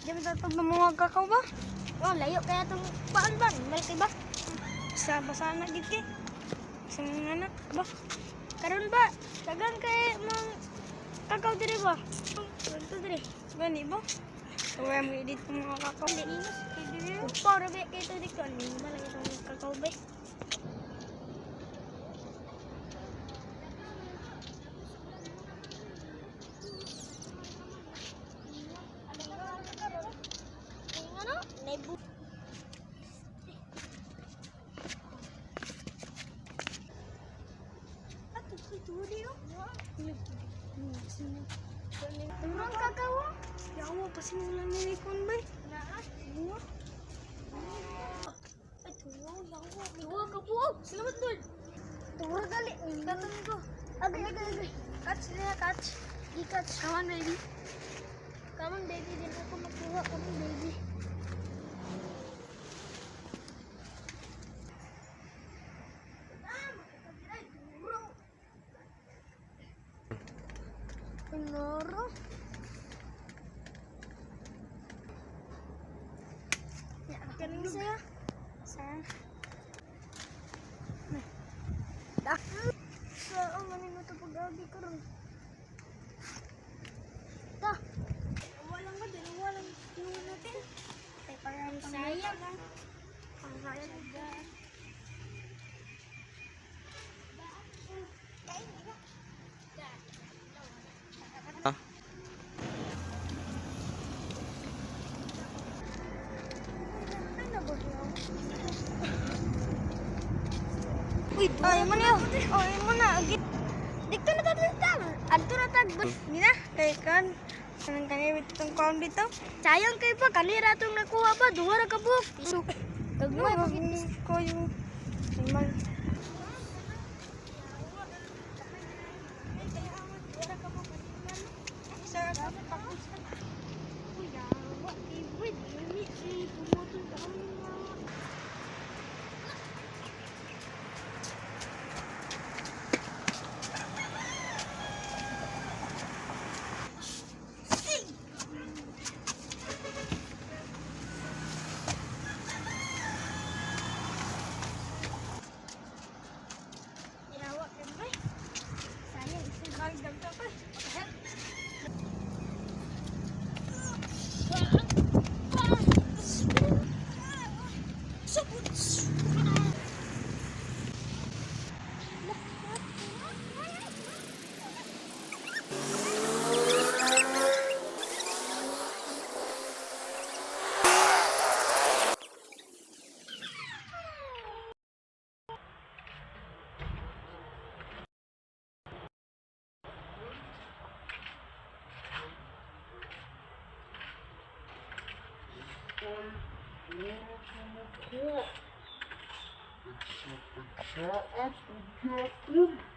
Di ba tatog ng mga kakao ba? Oh, layo kaya tong paan ba? Malaki ba? Sa basa na gid kay. Sa mga anak ba? Karon ba? Dagan kay mang kakao diri ba? Ito diri. Gani ba? Kaya mo edit ng mga kakao. Hindi Inos kay diri. Upaw ra ba kay ito dito. Ano malaki tong kakao ba? Ano? Naibu. Ato ito di oh. Turang kakao. Yawa pa simulan ni Nikon bay. Naa. Bunga. Ay, tuwa, yawa. Tuwa ka po. Salamat, Lord. Tuwa gali. Katong ko. Agay, agay, agay. Catch niya, catch. I-catch. Come on, baby. Come on, baby. Di na ako makuha. Come on, baby. Loro. Ya, kaning saya. Sa Dak. Sa ang manin mo pag-agi karon. Ta, walang ba dalawa lang kinuha natin. Kay para sayang. Ang sayang. Uy, Ay, mo na. Ay, mo na. Dito na tayo dito. Adto na tag. Hindi na, kay kan. Anong kanina itong kaon dito? Sayang kay pa kanira atong nakuha ba duha ra ka buok. No, Gagmay pa ko yung animal. Yawa kay ba? Sayang isang Pagsaat o gyapon.